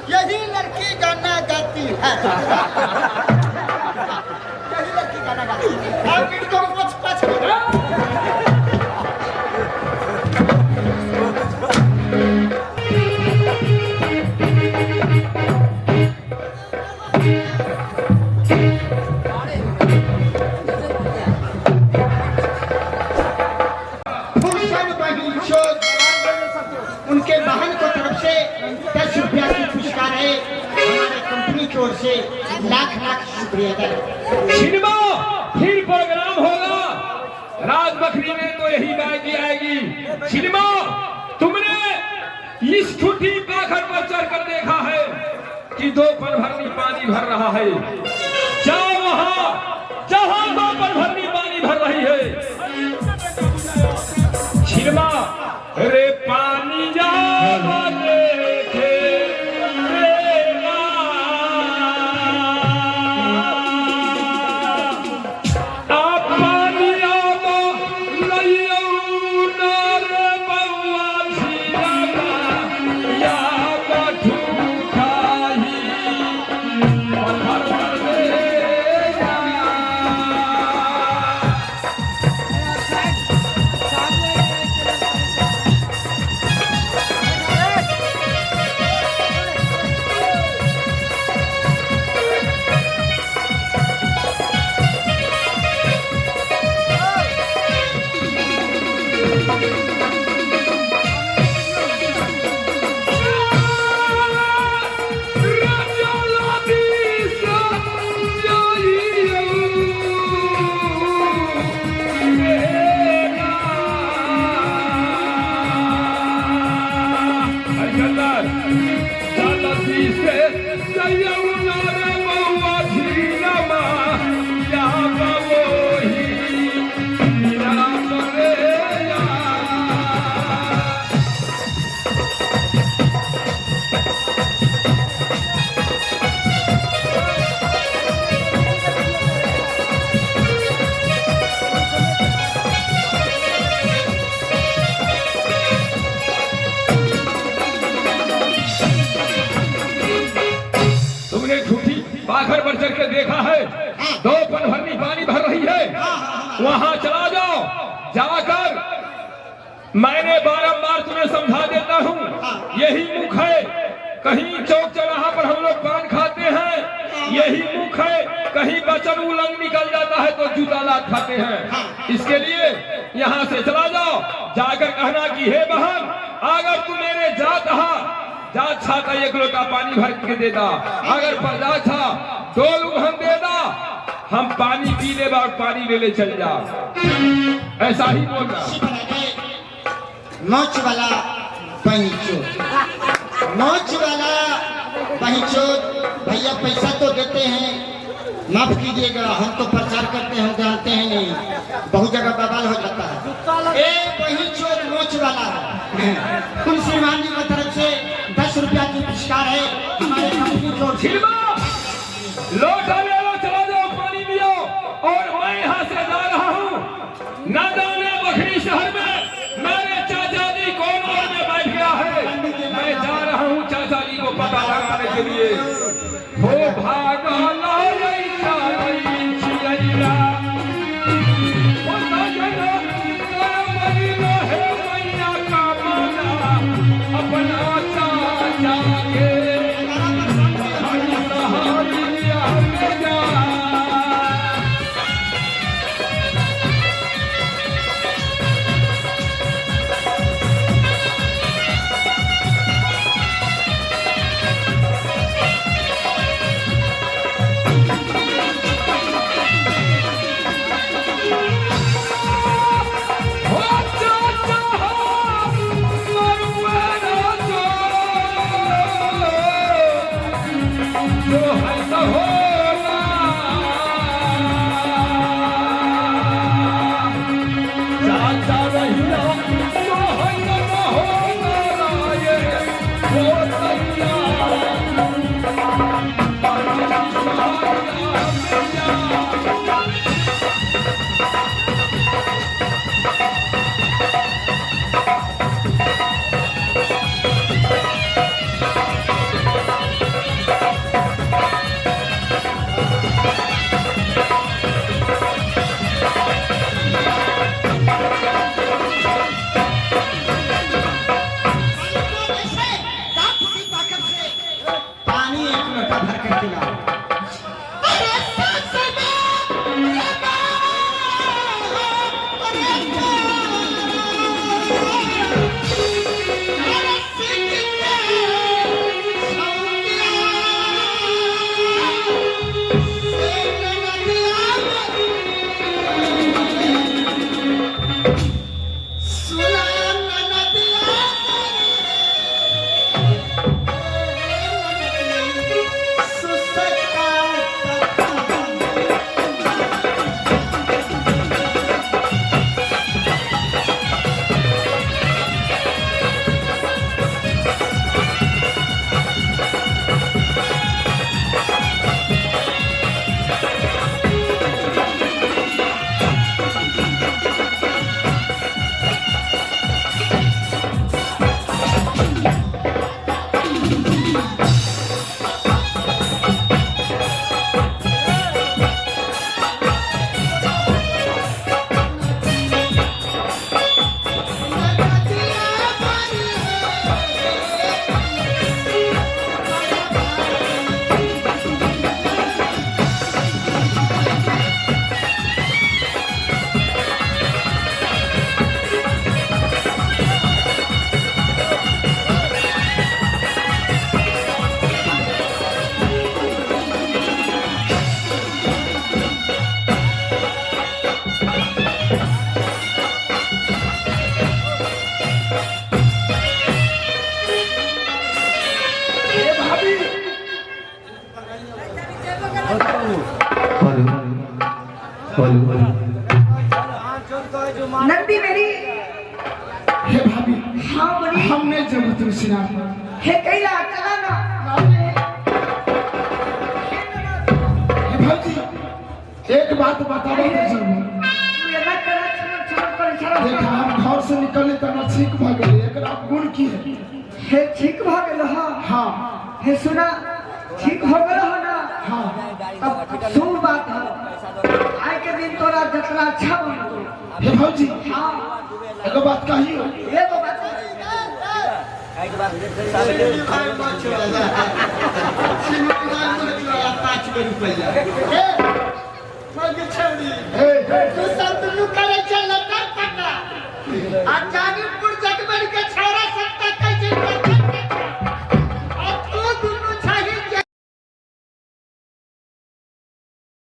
यही लड़की गाना गाती है, यही लड़की गाना गाती है। आप इनको पछ पछ फुलसन बहिन चोद उनके बहन को तरफ से 10 रुपया की पुरस्कार है हमारे कंपनी की ओर से। लाख लाख शुक्रिया अदा। सिनेमा फिर प्रोग्राम होगा राजबखरी में, तो यही बात आएगी। सिनेमा तुमने इस ठूठी पाखर पर चढ़कर देखा है कि दो पल भरनी पानी भर रहा है। जाओ वहां जहां दो पल भरनी पानी भर रही है। छिरमा रे पानी जा देखे रे। आ पानी आबो लइयौ ना रे बउआ झिलमा या बठुठाही पत्थर पर रे जा। Yeah. तुमने झूठी पाखर पर चढ़ के देखा है दो पल भरनी पानी भर रही है। वहां चला जाओ, जाकर मैंने बारंबार तुम्हें समझा देता हूँ, यही मुख है। कहीं चौक चौराहा पर हम लोग पान खाते हैं, यही मुख है। कहीं बचन उलंग निकल जाता है तो जूता लात खाते हैं। इसके लिए यहाँ से चला जाओ, जाकर कहना कि हे बहन, अगर तू मेरे जात हा जात छा एक लोटा पानी भर के देदा, अगर परजा छा दो लोग हम देदा, हम पानी पी ले और पानी ले ले चल जा। ऐसा ही बोलना। इसी तरह के नोच वाला बहिचोद, नोच वाला बहिचोद भैया पैसा तो देते हैं, माफ कीजिएगा, हम तो प्रचार करते हैं, हम जानते हैं नहीं, बहुत जगह बवाल हो जाता है। ए बहिचोद नोच वाला है, उन श्रीमान जी की तरफ से 10 रुपया की पुरस्कार है हमारे कंपनी की ओर से। छिलमा लोटा ले लो, चला जाओ, पानी पियो और मैं यहाँ से जा रहा हूँ। न जाने बखरी शहर में मेरे चाचा जी कौन और में बैठ गया है। मैं जा रहा हूँ चाचा जी को पता लगाने के लिए। हो भागा लाई चालई छियैया। ओ सजना, मरीनो हे मैया का माना, अपना चाचा के हरि सहारिया में जा। हो चाचा हो मरुआ जो जो है तो होना। चाचा रहिया जो है तो होना ये वो तैया लोटा भर करके लाओ। अरे सास माँ, हे भाभी। Hello hello. नंदी मेरी। हे भाभी। हाँ बोली। हम नहीं जब तुलसीनाथ पर। हे कैला चला ना। हे भाभी, एक बात बताबो तो जरूर। तू एना करा छमक छमक कर छड़ा। देखा, हम घर से निकले तो ना ठीक भ गेलै, एकरा गुण की है? हे ठीक भ गेल? हाँ। हाँ। हे सुना, ठीक हो गेल हो ना? हाँ। अब सुन बात है, आइ के दिन तोरा जतना अच्छा बनतो। हे भौजी। हाँ। एगो बात कहियो? एगो बात। 5 रुपया। हे। तू सब दुनू करे चल लटर पटा आ जा।